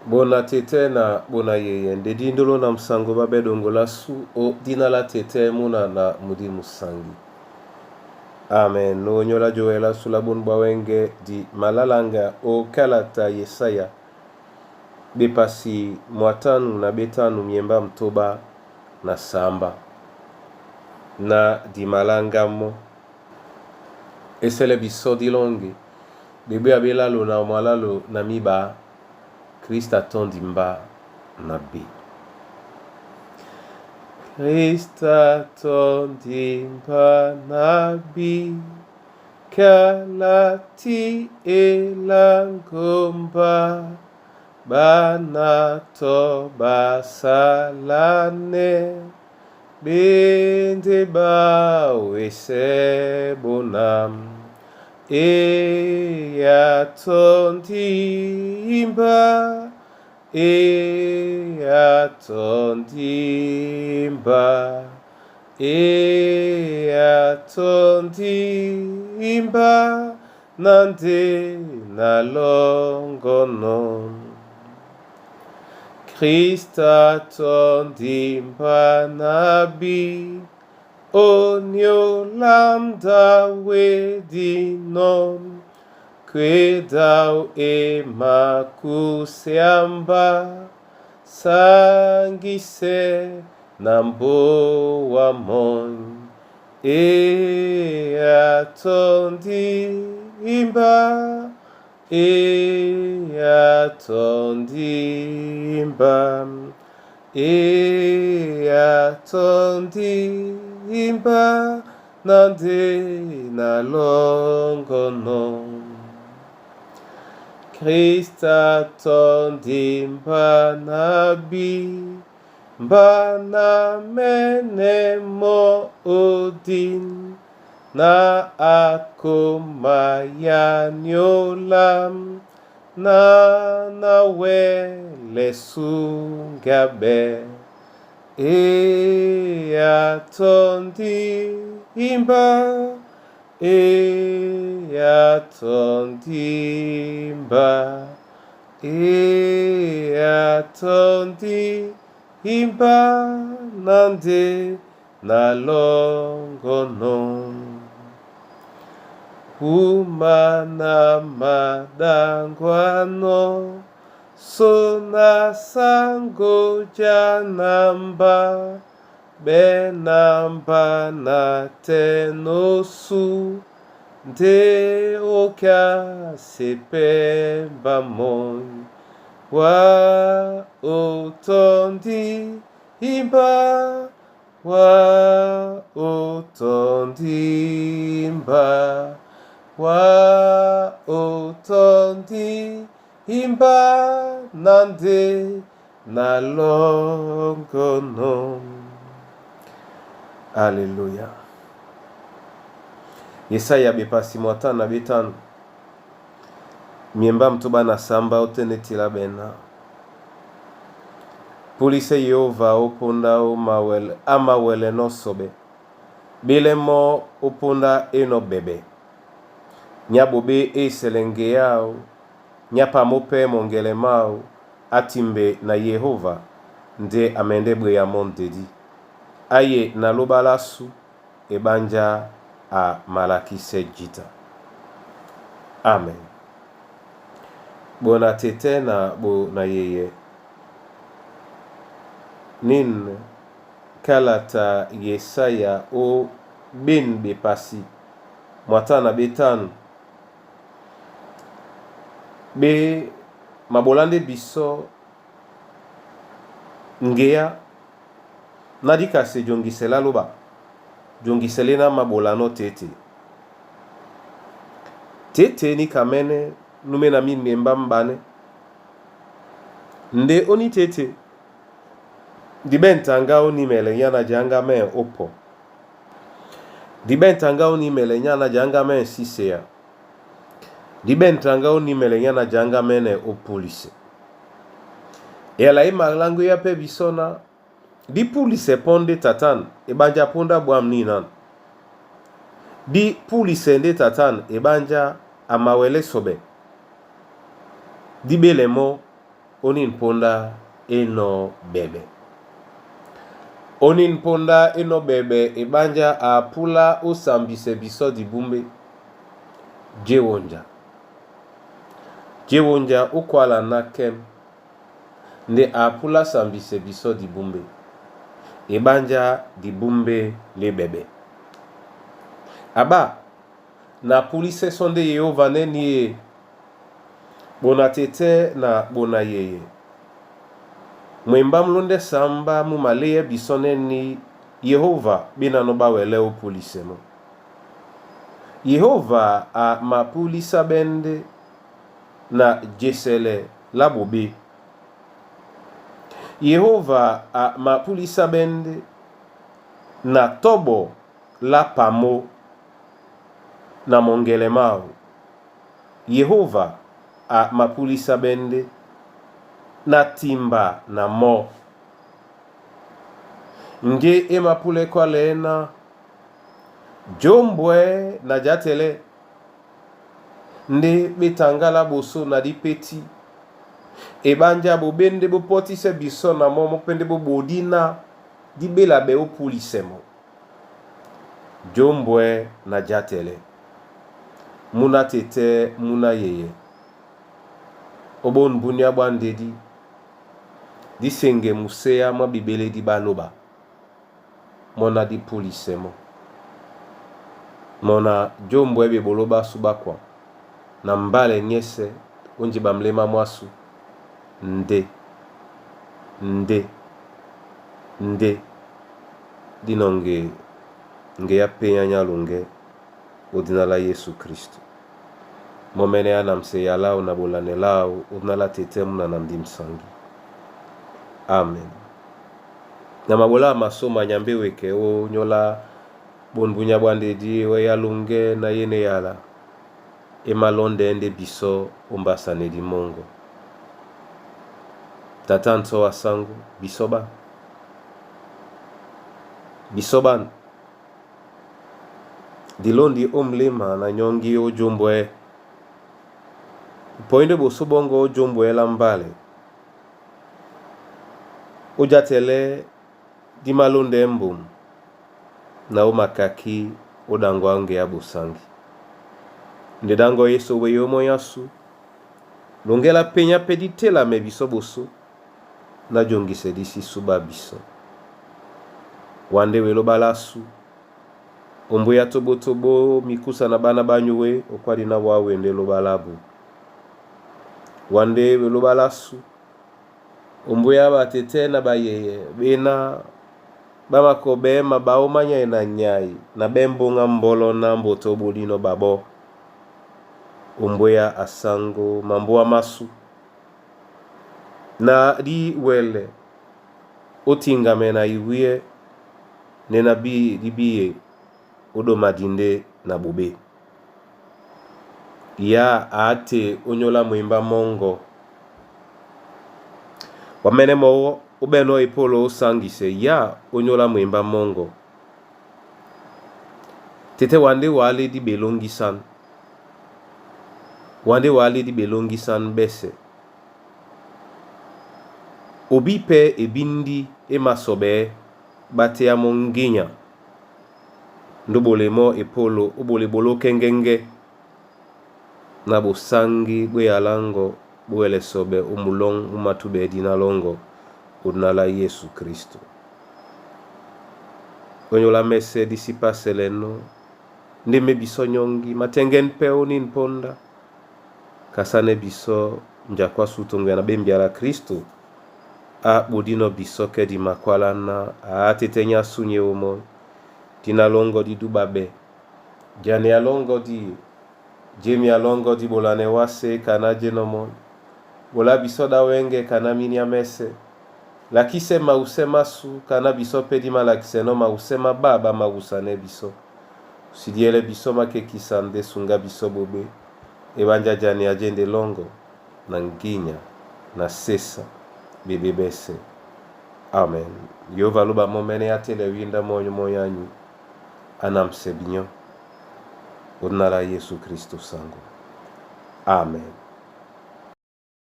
Bona tete na bona yeye nde dindolo na musango babe dongola su o dina la tete muna na mudi musangi. Amen. Nonyola joela sula bun bwawenge di malalanga o kalata Yesaya bepasi mwatanu na betanu miemba mtoba na samba na di malangamo esele biso dilongi bebe abelalo na mwalalo na miba Christ atondi mba na be. Christ atondi mba na bi kalati elangomba bana to basalane bende bawese bonam eya mba eya mba eya mba nande na longono. Christ atondi mba na bi onyolamda wedinom kwedao emakuseamba sangise na mboa mon eya tondi mba eya tondi mba eya tondi mba na nde na longono. Christ atondi mba na bi mba na mene mo odin na akoma ya nyolam na nawele sungabe eya tondi mba eya tondi mba eya tondi mba na nde na longono. Humana madangwano sona sango janamba benamba na tenosu nde oka sepe bamon wa otondi imba wa otondi mba wa otondi imba na nde na longono. Alleluya. Yesaya bepasi mwatano na betano miemba mtoba na samba otenetila bena pulise Yehova oponda o amawele nosobe bilemo oponda eno bebe nyabobe eselenge yao nyapa mope mongele mao atimbe na Yehova nde amende bweya mondedi aye na lobalasu ebanja a malakise jita. Amen. Bona tete na bo na yeye nin kalata Yesaya o ben bepasi mwatana betanu be mabolande biso ngeya na dikase jongisela loba jongisele na mabolano tete tete ni kamene nume na min memba mbane nde oni tete dibe ntanga oni mele ya na janga me opo dibe ntanga oni mele ya na janga me sise ya dibe ntanga oni mele ya na janga mene opolise ela imalango ya pe biso na di pulise ponde tatan ebanja ponda bwam ni nan di pulise nde tatan ebanja amawele sobe di belemo Onin ponda é nɔ́ ɓɛɓɛ. Onin ponda é nɔ́ ɓɛɓɛ eɓánjá a púlá ó sambisɛ bisɔ́ dibúmbé. Jé wonja. Jé wonja ó kwála ná kɛ́m ndé a púlá sambisɛ bisɔ́ dibúmbé. Eɓánjá dibúmbé lé ɓɛɓɛ. Aɓá na púlisɛ́ sɔ́ ndé Yehóva nɛ́ ní e ɓona tetɛ́ na ɓona yeyɛ. Mwembá mú lóndɛ́ sǎmbá mú maléɛ bisɔ́ nɛ́ ní Yehóva ɓénánɔ́ ɓá wɛlɛ́ ó púlisɛ mɔ́. Yehóva a mapúlísá ɓɛ́ ndé na jesɛlɛ lá ɓoɓé. Yehóva a mapúlísá ɓɛ́ ndé na tɔ́ɓɔ lá pamó na mɔŋgɛlɛ máō. Yehóva a mapúlísá ɓɛ́ ndé na timba na mɔ́. Njé é mapúlɛ́ kwálɛɛ́ ná jómbwɛ́ na jǎtɛlɛ́ ndé ɓé taŋgá lá ɓosó na dípétí. Eɓánjá ɓoɓé ndé ɓó pɔ́tísɛ́ bisɔ́ na mɔ́ mɔ́ pɛ́ ndé ɓó ɓodí ná dí ɓéla ɓɛ́ ó púlisɛ mɔ́. Jómbwɛ́ na jǎtɛlɛ́. Mú ná tetɛ́ mú ná yeyɛ. Ó ɓôn búnyá ɓwá ndedí, dí seŋgɛ muséá mwá ɓiɓélédí ɓá lóɓa. Mɔ́ ná dí púlisɛ mɔ́. Mɔ́ na jómbwɛ́ ɓeɓoló ɓásū ɓá kwaŋ na mbálɛ nyɛ́sɛ̄ ó njiɓa mlémá mwásū. Ndé, ndé, ndé dí nɔŋge ŋgeá penyá nyá loŋgɛ́ ó dina lá Yésu Kristu. Mɔ́mɛ́nɛ́ á na mseya láō na ɓolanɛ láō ó dina lá tetɛ́ múna na ndímsaŋgi. Amen. Na maɓolá masôma Nyambe wekɛ ó nyóla ɓôn bunya ɓwá ndedí wɛ ya loŋgɛ́ na yéne yala é málɔ́ndɛ́ ndé bisɔ́ ó mbasanedi mɔ́ŋgɔ. Tata ntɔ wa sáŋgó bisɔ́ ɓân. Bisɔ́ ɓân. Dilóndi ó mléma na nyɔ́ŋgi ó jómbwɛ́. Pɔí ndé ɓosó ɓɔ́ŋgɔ̄ ó jómbwɛ́ lá mbálɛ. Ó játɛlɛ́ dí málóndɛ́ mbom na ó makakí ó ɗaŋgwá ó ŋgeá ɓosáŋgi. Nde ɗáŋgɔ Yésu weye ómɔ́ny ásū, loŋgɛ́ lá penyá pɛ́ dí télamɛ bisɔ́ ɓosó ná joŋgisɛ dí sí súɓá bisɔ́. Wá ndé welóɓá lásū, ombóyá tóbótóbó mikúsa na ɓána ɓá nyuwé okwádi ná wǎ wende lóɓá lábu. Wá ndé welóɓá lásū, ombóyá ɓatetɛ́ na ɓayɛyɛ ɓéná ɓá makɔɓɛɛ́ maɓaó má nyay na nyay na ɓɛ́ mbóŋá mbɔ́lɔ́ ná mbotó ó ɓodínɔ́ ɓaɓɔ́. Ombóyá asáŋgó mambóa másū. Na dí wɛlɛ ó tiŋgamɛ na iwíɛ́ ndé na dí bíye ó ɗomadí ndé na ɓoɓé. Yá a áte ónyólá mwembá mɔ́ŋgɔ. Wamɛ́nɛ́ mɔwɔ́ ó ɓɛ́nɔ́ epóló ó sáŋgisɛ yá ónyólá mwembá mɔ́ŋgɔ. Tetɛ́ wa ndé wǎ lédí ɓelóŋgísán. Wa ndé wǎ lédí ɓelóŋgísán ɓɛ́sɛ̄. Obí pɛ́ ebíndí é māsɔɓɛɛ́ ɓá téá mɔ́ ŋgínya ndé ó ɓole mɔ́ epólo ó ɓole ɓoló kɛ́ŋgɛ́ŋgɛ́ na ɓosáŋgí ɓó eyaláŋgɔ ɓó wɛlɛ sɔɓɛ ó mulɔ́ŋ mú matúɓɛɛ́ díná lɔ́ŋgɔ ó dina lá Yésu Kristu. Ónyólá mɛ́sɛ́ dí sí pásɛlɛnɔ́ ndé mé bisɔ́ nyɔ́ŋgi matɛŋgɛ́n pɛ́ ónín póndá kasánɛ́ bisɔ́ njakú á sú toŋgoya na ɓé mbyala Kristu á ɓodínɔ́ bisɔ́ kɛ́ di makwáláná a átétɛ́ nyá sú nyé ómɔ́ny díná lɔ́ŋgɔ́ dí dúɓa ɓɛ́. Jane a lɔ́ŋgɔ́ dí ye, Jémi a lɔ́ŋgɔ́ dí ɓolanɛ wásē kaná jénɔ́ mɔ́ny. Ɓolá bisɔ́ ɗá wɛ́ŋgɛ̄ kaná míniá mɛ́sɛ̄. Lakísɛ́ mausɛ́ másū kaná bisɔ́ pɛ́ dí malakisɛnɔ́ mausɛ́ má ɓá ɓá mawusanɛ́ bisɔ́. Sidiɛlɛ bisɔ́ mákekisa ndé suŋgá bisɔ́ ɓoɓé. Eɓánjá jane a jé ndé lɔ́ŋgɔ na ŋgínya na sésa ɓeɓé ɓɛ́sɛ̄. Amen. Yehova lóɓa mɔ́mɛ́nɛ́ á télɛ wíndá mɔ́ny mɔ́ny ányu á namsɛ binyɔ́. Ó dina lá Yésu Kristu sáŋgó. Amen.